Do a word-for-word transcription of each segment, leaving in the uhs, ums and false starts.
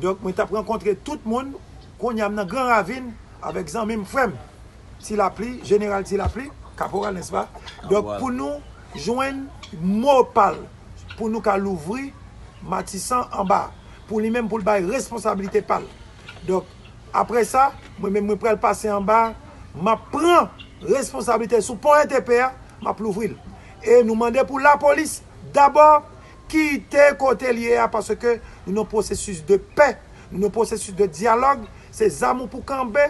Donk, mwen t ap rankontre tout moun. Kounye a, m nan Gran Ravin avèk zanmi m, frè m, Ti Lapli, Jeneral Ti Lapli, kaporal, nèspa? Donk, pou nou jwenn mo pa l, pou nou ka louvri Matisan anba, pou li menm, pou l bay responsablite pa l. Donk, apre sa, mwen menm, mwen pral pase anba, m ap pran responsablite sou pon E T P a, m ap louvri l. E nou mande pou lapolis, dabò, kite kote l ye a, paske nou nan pwosesis de pè, nou nan pwosesis de dyalòg, se zam ou pou kanpe,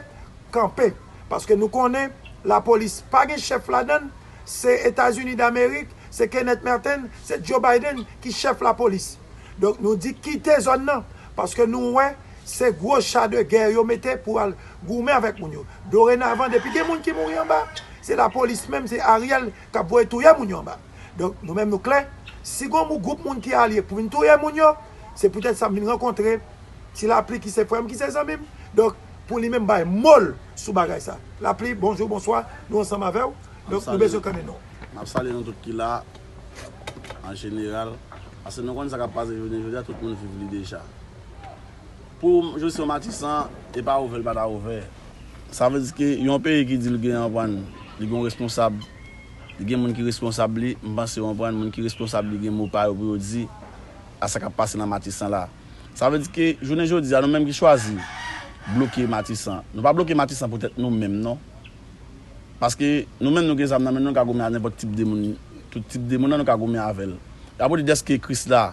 kanpe. Paske nou konnen lapolis pa gen chèf ladan l, se Etazini Damerik, se Kenneth Merten, se Joe Biden ki chèf lapolis. Donk, nou di kite zòn nan, paske nou wè se gwo cha de gè yo mete pou al goumen avèk moun yo. Dorenavan, depi gen moun ki mouri anba, se lapolis menm, se Ariel k ap voye touye moun yo anba. Donk, nou menm nou klè, si gon gwoup moun ki alye pou vin touye moun yo, se poutèt sa m vin rankontre Ti Lapli ki se frè m, ki se zanmi m. Donk, pou li menm bay mo l sou bagay sa. Lapli, bonjou, bonswa, nou ansanm avè w. Donk, nou bezwen konnen non. M ap salye nou tout ki la, an jeneral. Paske nou konn sa k ap pase jounen jodi a, tout moun viv li deja. Pou jesyon Matisan, e pa ouvè l pa ta ouvè. Sa vle di ke yon peyi ki di l gen anprann, li gen yon responsab, li gen moun ki responsab li, m panse w anprann, moun ki responsab li gen mo pa yo pou yo di a sa k ap pase nan Matisan la. Sa vle di ke jounen jodi a, nou menm ki chwazi bloke Matisan, nou pa bloke Matisan poutèt nou menm, non. Paske nou menm nou gen zam nan men nou, nou ka goumen a nenpòt tip de moun, tout tip de moun nan nou ka goumen avè l. Apre di dèske Kris la,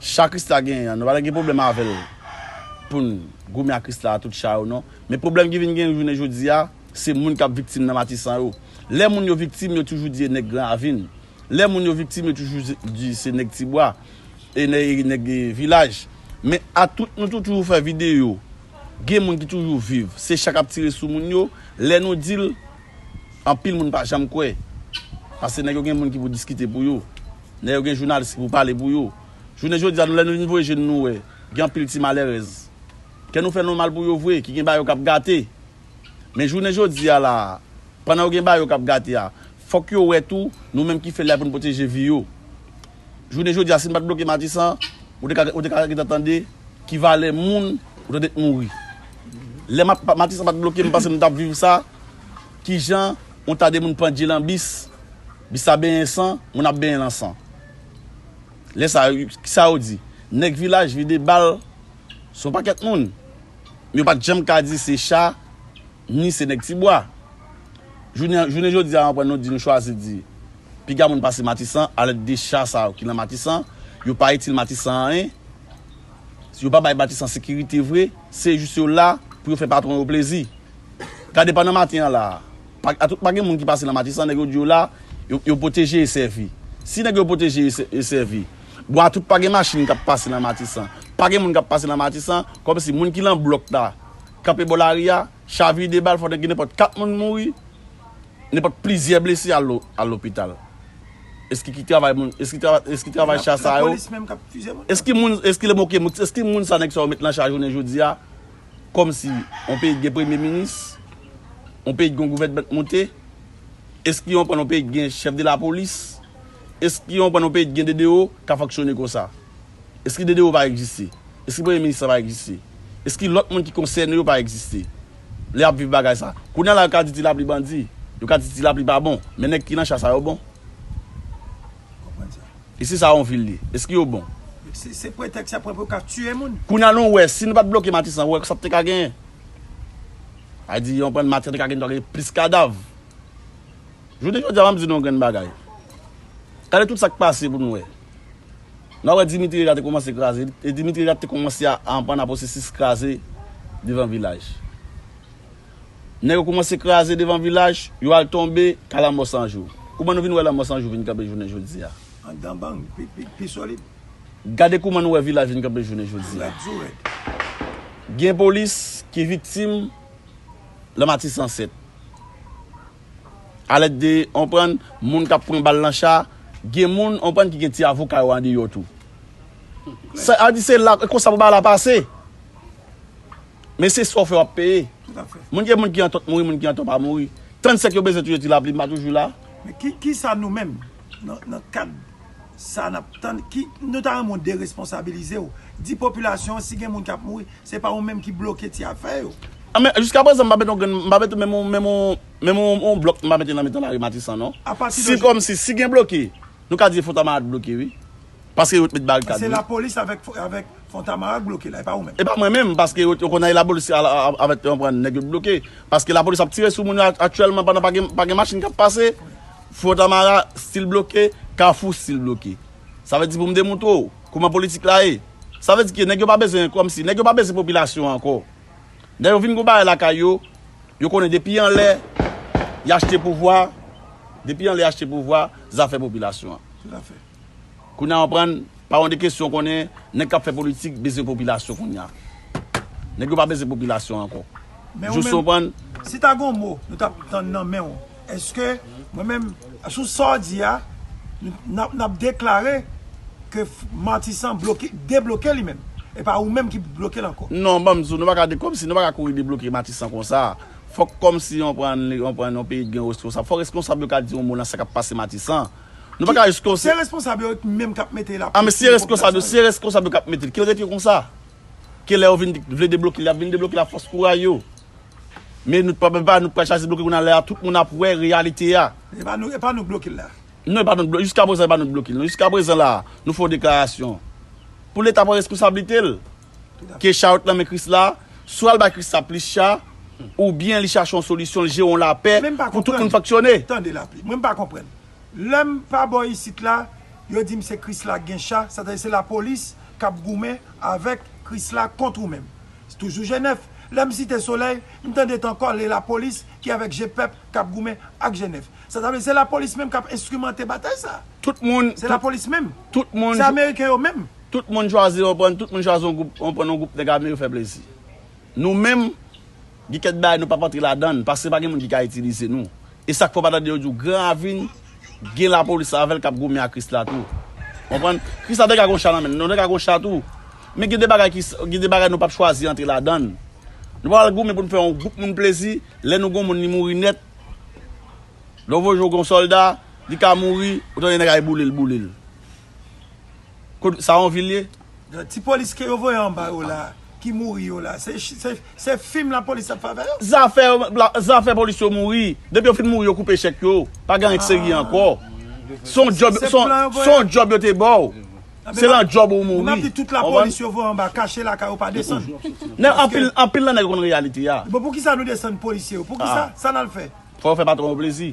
cha Kris la genyen an, nou pa ta gen pwoblèm avè l pou n goumen ak Kris la a tout cha yo, non. Men pwoblèm ki vin gen jounen jodi a, se moun k ap viktim nan Matisan yo. Lè moun yo viktim, yo toujou di e nèg Gran Ravin. Lè moun yo viktim, yo toujou di se nèg Tibwa, e nè- e nèg, e, vilaj. Men a tout nou tou toujou fè videyo. Gen moun ki toujou viv. Se cha k ap tire sou moun yo. Lè nou di l, anpil moun pa janm kwè. Paske nèg yo gen moun ki pou diskite pou yo. Nèg yo gen jounalis ki pou pale pou yo. Jounen jodi a, nou, lè nou vin voye je n nou wè, gen anpil ti malèrèz. Kè nou fè nou mal pou yo vre, ki gen bagay yo k ap gate. Men jounen jodi a la, pandan yo gen bagay yo k ap gate a, fòk yo wè tou, nou menm ki fè l la pou n pwoteje vi yo. Jounen jodi a, si n pa t bloke Matisan, ou te ka, ou te ka gentan tande ki valè moun ou tande t mouri. Lè Ma- Matisan pa t bloke, m panse nou t ap viv sa, kijan yon ta de moun pandye lan bis, bis la benyen san, moun ap benyen lan san. Lè sa, kisa yo di? Nèg vilaj vide bal sou yon pakèt moun. Men yo pa t janm ka di se cha, ni se nèg Tibwa. Jounen, jounen jodi a, anprann nou di, nou chwazi di, piga moun pase Matisan, alèt de cha sa yo ki lan Matisan, yo pa itil Matisan anyen, yo pa bay Matisan sekirite vre, se jis yo la pou yo fè patwon yo plezi. Gade pandan maten an la, pa, a tout pa gen moun ki pase lan Matisan, nèg yo di yo la, yo, yo pwoteje e sèvi. Si nèg yo pwoteje e sè- e sèvi, bon, a tout pa gen machin k ap pase lan Matisan, pa gen moun k ap pase lan Matisan, kòmsi moun ki lan blòk la, kanpe bò lari a, cha vide bal, fò nèg gen nenpòt kat moun mouri, nenpòt plizyè blese al lo- al lopital. Èske ki travay moun, èske ki travay, èske ki travay cha sa yo? Èske moun, èske le moke moun, èske moun sa nèg sa yo met lan cha jounen jodi a? Kòmsi yon peyi gen premye minis, yon peyi gen gouvènman k monte, èske yon pran yon peyi gen chèf de lapolis, èske yon pran yon peyi gen D D O ka fonksyone konsa? Èske D D O pa egziste? Èske premye minis la pa egziste? Èske lòt moun ki konsène yo pa egziste? Lè y ap viv bagay sa. Kounye a la, yo ka di Ti Lapli bandi. Yo ka di Ti Lapli pa bon. Men nèg ki nan cha sa yo bon. Konprann sa. E si sa yon vil li? Èske yo bon? Se, se pretèks y ap pran pou yo ka tiye moun. Kounye a nou wè, si nou pa t bloke Matisan, ou wè sa t te ka genyen. A di, yon pran Matisan te ka genyen, te ka genyen plis kadav. Jounen jodi a, m ap di nou yon grenn bagay. Gade tout sa k pase pou nou wè. Nou wè Dimitri Reda te kòmanse kraze, e Dimitri Reda te kòmanse a, a anprann a pwosesis kraze devan vilaj. Nèg yo kòmanse kraze devan vilaj, yo al tonbe, ka lanmò san jou. Kouman nou vin wè lanmò san jou vin kanpe jounen jodi a? Anndan bang, pi, pi, pi solid. Gade kouman nou wè vilaj vin kanpe jounen jodi a. Rèd sou rèd. Gen polis ki viktim lan Matisan sèt. Alèt de, on prann, moun k ap pran bal nan cha, gen moun, on prann, ki gen ti avoka yo andeyò tou. Sa a di se la, e konsa pou bagay la pase. Men se sa w fè w ap peye. Tout à fait. Moun gen moun ki antò t mouri, moun ki antò pa mouri. Trannsèt yo bezwen touye Ti Lapli, m pa toujou la. Men ki, ki sa nou menm, nan, nan kad Sa n ap tann, ki, nou ta renmen w deresponsabilize w. Di popilasyon an, si gen moun k ap mouri, se pa ou menm ki bloke ti afè yo. Ah, men jiska prezan, m pa mete yon grenn, m pa mete menm yon, menm yon, menm yon, yon blòk, m pa mete nan mitan lari Matisan, non. Apati de... Si kòmsi, si gen bloke, nou ka di Fontamara bloke, wi. Paske yo t met barikad, wi. Se lapolis avèk, avèk Fontamara k bloke la, e pa ou menm. E pa mwen menm, paske yo, yo konn al lapolis a, a, a, avèk, yo pran nèg yo t bloke. Paske lapolis ap tire sou moun yo aktyèlman pandan pa gen, pa gen machin k ap pase. Fontamara still bloke, Kafou still bloke. Sa vle di pou m demontre w kòman politik la ye. Sa vle di ke nèg yo pa bezwen, kòmsi, nèg yo pa bezwen popilasyon an ankò. Nèg yo vin gon bagay lakay yo, yo konnen depi anlè, y achte pouvwa, depi anlè y achte pouvwa, zafè popilasyon an. Tout à fait. Kounye a, w konprann, pa yon de kesyon konnen, nèg k ap fè politik bezwen popilasyon kounye a. Nèg yo pa bezwen popilasyon ankò. Men ou menm, si ta gon mo nou t ap tann nan men w, èske mwen menm, sou sa w di a, n ap, n ap deklare ke Matisan bloke, debloke li menm? E pa ou menm ki bloke l ankò? Non, ban m di w, nou pa ka de, kòmsi nou pa ka kouri debloke Matisan konsa. Fòk kòmsi yon pran, yon pran yon peyi gen responsab. Fòk responsab yo ka di yon mo nan sa k ap pase Matisan. Nou pa ka jis konsa. Se responsab yo menm k ap mete la. Ah, men si se responsab yo, si se responsab yo k ap mete l, ke l rete konsa. Ke lè yo vin vle debloke l, y ap vin debloke l ak fòs kouray yo. Men nou pa, pa nou pa chache bloke kounye a, lè a tout moun ap wè reyalite a. E pa nou, e pa nou k bloke l la. Non, e pa nou k blo-, jiska prezan, e pa nou k bloke l. Non, jiska prezan la, nou fè yon deklarasyon. Pou Leta pran responsablite l. Ke cha yo t nan men Krisla, swa l bay Krisla plis cha, oubyen li chache yon solisyon, l jere yon lapè pou tout moun fonksyone. Tande lapli, mwen m pa konprann. Lè m pa bò isit la, yo di m se Krisla k gen cha, sètadi se lapolis k ap goumen avèk Krisla kont ou menm. Toujou G nèf. Lè m site Solèy, m tande t ankò le lapolis ki avèk G pèp k ap goumen ak G nèf. Sa ta vle se lapolis menm k ap enstrimante batay sa. Tout moun, se lapolis menm. Tout moun, se ameriken yo menm. Tout moun chwazi, w konprann, tout moun chwazi yon gwoup, w konprann, yon gwoup nèg ame yo fè plezi. Nou menm, gen kèk bagay nou p ap antre ladan l, paske pa gen moun ki ka itilize nou. E sa k fè w pa tande yo di w Gran Ravin gen lapolis avè l k ap goumen ak Krisla tou. Konprann? Krisla te ka gon cha nan men l, nou te ka gon cha tou. Men gen de bagay ki, gen de bagay nou p ap chwazi antre ladan l. Nou pa pral goumen pou n fè yon gwoup moun plezi, lè nou gon moun li mouri nèt. Lè w voye w gon sòlda, li ka mouri, ou tande nèg a boule l, boule l. Kot, sa yon vil ye? Ti polis ke yo voye anba yo la, ki mouri yo la, se, se, se fim lapolis ap fè avè yo? Zafè, la, zafè polis yo mouri. Depi yo fin mouri, yo koupe chèk yo. Pa gen anyen k serye ankò. Se yon djòb, se yon, se yon djòb yo te ba w. Se nan djòb ou mouri. M ap di tout lapolis yo voye anba, kache lakay yo, pa desann. Nèg, anpil, anpil nan nèg yo konn reyalite a. Bon, poukisa nou desann polisye yo? Poukisa? Sa n al fè? Fò yo fè patwon yo plezi.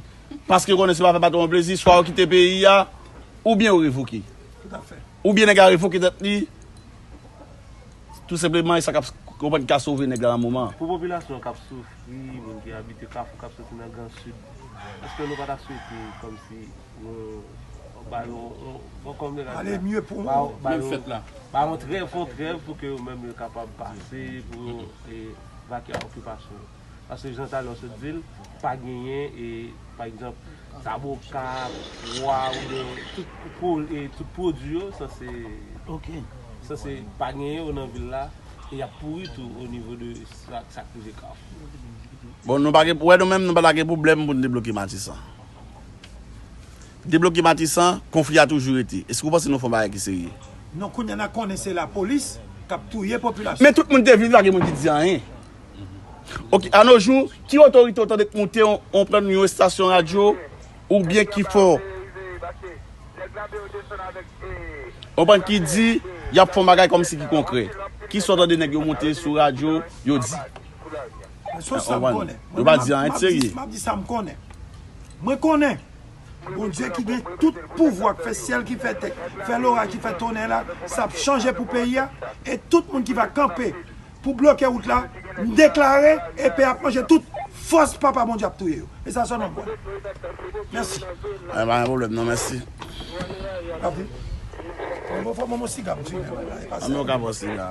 Paske yo konnen si yo pa fè patwon yo plezi, swa yo kite peyi a, oubyen yo revoke. Tout à fait. Oubyen nèg la revoke tèt li, tou senpleman, e sa k ap, konprann, ka sove nèg la nan moman an. Pou popilasyon k ap soufri, moun ki abite Kafou, k ap soti nan Gran Sid, èske nou pa ta swete kòmsi nou ba yo, nou, nou, kòm nèg la di la, ba yo, ba yo, ba yo trèv, fè yon trèv pou ke yo menm yo kapab pase, pou yo, e, vake a okipasyon yo. Paske jan talè w sot di l, pa genyen, e, pa egzanp, zaboka, pwa, oubyen tout pwo-, e, tout pwodui yo sanse, sanse pa genyen yo nan vil la, e y ap pouri tou o nivo de sa, sa k rive Kafou. Bon, nou pa gen, wè, nou menm, nou pa ta gen pwoblèm pou n debloke Matisan. Debloke Matisan, konfli a toujou rete. Èske w panse nou fè yon bagay ki serye? Non, kounye a n a konnen se lapolis k ap touye popilasyon. Men tout moun te viv la, gen moun ki di anyen. Oke, a no jou, ki otorite w tande k monte yon, yon pran yon estasyon radyo, oubyen ki fè w, yon pran ki di, y ap fè yon bagay kòmsi ki konkrè? Kisa w tande nèg yo monte sou radyo, yo di? Sou sa m konnen. Yo pa di anyen de serye. M ap di sa m konnen. Mwen konnen Bondye ki gen tout pouvwa, k fè syèl, ki fè tè, fè loray, ki fè tonnè la, sa ap chanje pou peyi a, e tout moun ki va kanpe pou bloke wout la, m deklare, epe ap manje tout fòs Papa Bondye ap touye yo. E sa sèlman m konnen. Mèsi. E pa gen pwoblèm non, mèsi. Fò m, fò m pran yon siga m fimen la, e pa sa. An nou ka pran siga.